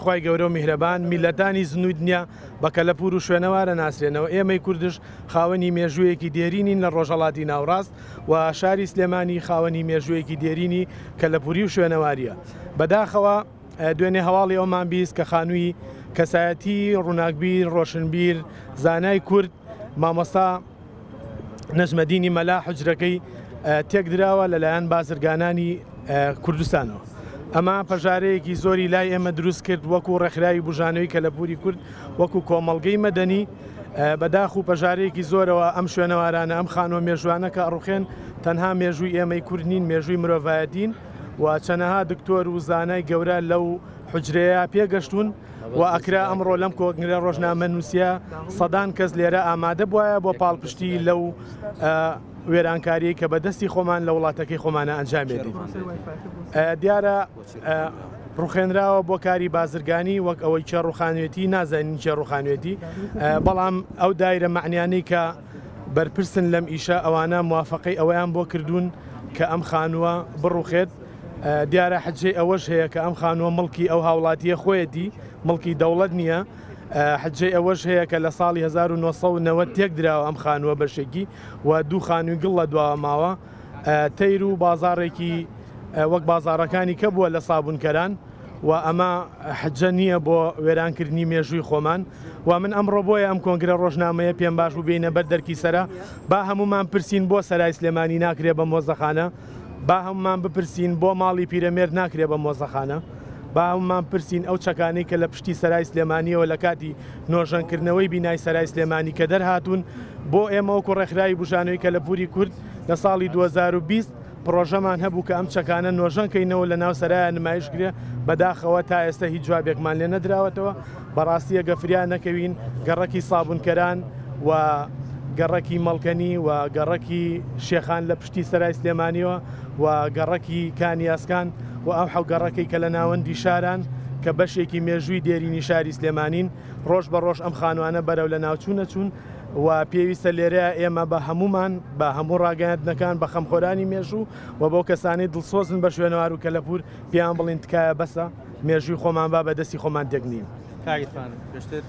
خوای گەورە و میهرەبان میللەتانی زنووی دنیا بە کەلەپوور و شوێنەوار ئەناسرێنەوە، ئێمەی کوردش خاوەنی مێژوویەکی دێرینین لە ڕۆژهەڵاتی ناوڕاست و شاری سلێمانی خاوەنی مێژوویەکی دێرینی کەلەپووری و شوێنەوارییە. بەداخەوە دوێنێ هەواڵی ئەومان 20 کە خانووی کەسایەتی ڕووناکبیر، ڕۆشنبیر، زانای کورد مامۆستا نەجمەدینی مەلا حوجرەکەی تێکدراوە لەلایەن بازرگانانی کوردستانەوە. ئەمە پەژارەیەکی زۆری لای ئێمە دروست کرد وەکو ڕێکخراوی بژانەوەی کەلەپوری کورد وەکو کۆمەڵگەی مەدەنی بەداخ و پەژارەیەکی زۆرەوە ئەم شوێنەوارانە ئەم خانووە مێژوانە کە ئەڕوخێن تەنها مێژووی ئێمەی کورد نین مێژووی مرۆڤایەتین و چەنەها دکتۆر و زانای گەورە لەو حوجرەیە پێگەشتوون و ئەکرا ئەمڕۆ لەم کۆنگرە ڕۆژنامەنووسیە سەدان کەس لێرە ئامادە بوایە بۆ پاڵپشتی لەو وێرانکاریی کە بە دەستی خۆمان لە وڵاتەکەی خۆمانە ئەنجامێتی دیارە ڕوخێنراوە بۆ کاری بازرگانی وەک ئەوەی کێ ڕوخانوێتی نازانین کێ ڕوخانوێتی بەڵام ئەو دایرە مەعنیانەی کە بەرپرسن لەم ئیشە ئەوانە موافقەی ئەوەیان بۆ کردوون کە ئەم خانووە بڕوخێت دیارە حجەی ئەوەش هەیە کە ئەم خانووە مڵکی ئەو هاوڵاتیە خۆیەتی مڵکی دەوڵەت نییە حجەی ئەوەش هەیە کە لە ساڵی 1990 تێکدراوە ئەم خانووە بەشێکی و دوو خانووی گڵ لە دواوە ماوە تەیر و بازاڕێکی وەک بازاڕەکانی کە بووە لە سابوونکەران و ئەمە حجە نییە بۆ وێرانکردنی مێژووی خۆمان و من ئەمڕۆ بۆیە ئەم کۆنگرە ڕۆژنامەیە پێم باش بوو بێینە بەر دەرکی سەرا با هەمومان پرسین بۆ سەرای سلێمانی ناکرێ بە مۆزەخانە با هەمومان بپرسین بۆ ماڵی پیرەمێرد ناکرێ بە مۆزەخانە؟ با هەمومان پرسین ئەو چەکانەی کە لە پشتی سەرای سلێمانیەوە لە کاتی نۆژەنکردنەوەی بینای سەرای سلێمانی کە دەرهاتوون بۆ ئێمە وەکو ڕێکخراوی بوژانەوەی کەلەپوری کورد لە ساڵی 2020 پڕۆژەمان هەبوو کە ئەم چەکانە نۆژەن کەینەوە لە ناو سەرایا نمایش کرێ بەداخەوە تا ئێستا هیچ جوابێکمان لێ نەدراوەتەوە بەڕاستی ئەگە فریا نەکەوین گەڕەکی سابونکەران و گەڕەکی مەڵکەنی و گەڕەکی شێخان لە پشتی سەرای سلێمانیەوە و گەڕەکی کانیاسکان و ئەو حەو گەڕەکەی کە لە ناوەندی شاران کە بەشێکی مێژووی دێرینی شاری سلێمانین ڕۆژ بە ڕۆژ ئەم خانوانە بەرەو لە ناوچوون ئەچوون و پێویستە لێرەیا ئێمە بە هەموومان بە هەموو ڕاگەیاندنەکان بە خەمخۆرانی مێژوو و بەو کەسانەی دڵسۆزن بە شوێنەوار و کەلەپوور پێیان بڵێین تکایە بەسە مێژووی خۆمان با بە دەستی خۆمان تێکنین. کاک عیرفان پێشتر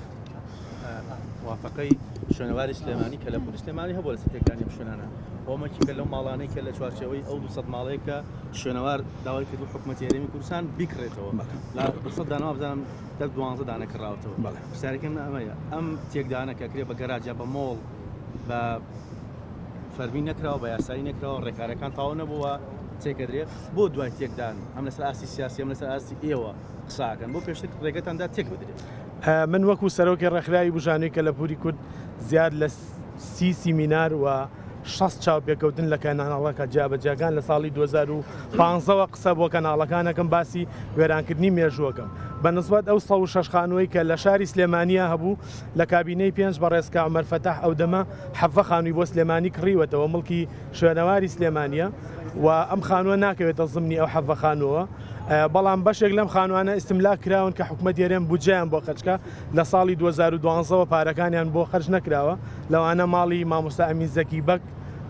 موافقەی شوێنەواری سلێمانی کەلەپوری سلێمانی هەبووە لەسەر تێکدانی ئەم شوێنانە ئەومەکی کە لەو ماڵانەی کە لە چوارچێوەی ئەو 200 ماڵەیە کە شوێنەوار داوای کردو حکوومەتی هەرێمی کوردستان بیکڕێتەوە لە 200 دانەوە بزانم دە دوانزە دانە کڕاوەتەوە پرسیارەکەم ئەمەیە ئەم تێکدانە کە کرێ بە گەراج یا بە مۆڵ بە فەرمی نەکراوە بە یاسایی نەکراوە ڕێکارەکان تەواو نەبووە تێکەدرێ بۆ دوای تێکدان هەم لەسەر ئاستی سیاسی هەم لەسەر ئاستی ئێوە قساکەن بۆ پێشتر ڕێگەتاندا تێک بدرێت. من وەکو سەرۆکی ڕێکخراوی بژانووی کەلەپوری کورد زیاد لە سی سیمینار و 60 چاوپێکەوتن لە کەناڵەکە جیابەجیاکان لە ساڵی 2015ەوە قسە بۆ کەناڵەکانەکەم باسی وێرانکردنی مێژووەکەم بە نسبەت ئەو 106 خانووەی کە لە شاری سلێمانیا هەبوو لە کابینەی پێنج بەڕێز کاک عومەر فەتاح ئەو دەمە حەڤە خانووی بۆ سلێمانی کڕیوەتەوە مڵکی شوێنەواری سلێمانیە و ئەم خانووە ناکەوێتە زمنی ئەو حەڤە خانووەوە بەڵام بەشێک لەم خانوانە ئیستملاک کراون کە حکومەت هەرێم بودجەیان بۆ خەرجکا لە ساڵی 2012 ەوە پارەکانیان بۆ خەرج نەکراوە لەوانە ماڵی مامۆستا ئەمین زەکی بەگ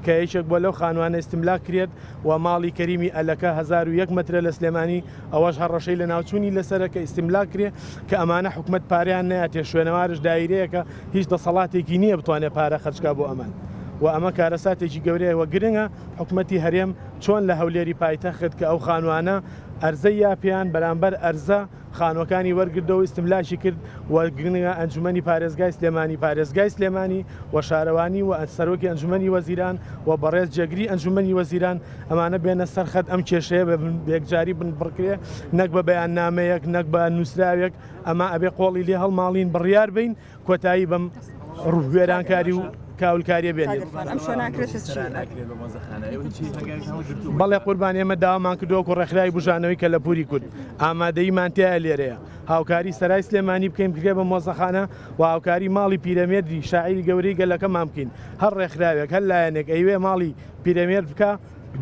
کە یەکێک بووە لەو خانوانە ئیستملاک کرێت و ماڵی کەریمی ئەلەکە 1001 مەترە لە سلێمانی ئەوەش هەڕەشەی لەناوچوونی لەسەرە کە ئیستملاک کرێ کە ئەمانە حکومەت پارەیان نایاتێ شوێنەوارش دایرەیەکە هیچ دەسەڵاتێکی نییە بتوانێت پارە خەرجکا بۆ ئەمان و ئەمە کارەساتێکی گەورەیە و گرنگە حکومەتی هەرێم چۆن لە هەولێری پایتەخت کە ئەو خانوانە ئەرزەی یا پێیان بەرامبەر ئەرزە خانوەکانی وەرگردەوە ئیستملاکی کرد و گرنگە ئەنجومەنی پارێزگای سلێمانی پارێزگای سلێمانی و شارەوانی و سەرۆکی ئەنجومەنی وەزیران و بەڕێز جێگری ئەنجومەنی وەزیران ئەمانە بێنە سەر خەت ئەم کێشەیە بە یەکجاری بنبڕکرێ نەک بە بەیاننامەیەک نەک بە نووسراوێک ئەمە ئەبێ قۆڵی لێ هەڵماڵین بڕیار بین کۆتایی بەم وێرانکاری و کاولکاریە بێنێت. بەڵێ قوربان ئێمە داوامان کردووە وەکو ڕێکخراوی بوژانەوەی کەلەپوری کورد ئامادەییمان تیایە لێرەیە هاوکاری سەرای سلێمانی بکەین بکرێ بە مۆزەخانە و هاوکاری ماڵی پیرەمێردی شاعیری گەورەی گەلەکەمان بکەین هەر ڕێکخراوێک هەر لایەنێک ئەیوێ ماڵی پیرەمێرد بکا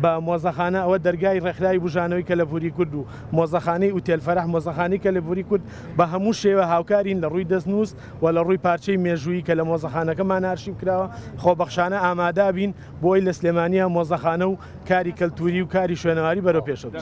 بە مۆزەخانە ئەوە دەرگای ڕێکخراوی بوژانەوەی کەلەپوری کورد و مۆزەخانەی ئوتێل فەرەح مۆزەخانەی کەلەپوری کورد بە هەموو شێوە هاوکارین لە ڕووی دەستنووس و لە ڕووی پارچەی مێژوویی کە لە مۆزەخانەکەمان ئارشیو کراوە خۆبەخشانە ئامادە بین بۆی لە سلێمانییە مۆزەخانە و کاری کەلتوری و کاری شوێنەواری بەرەو پێشەوە بچێت.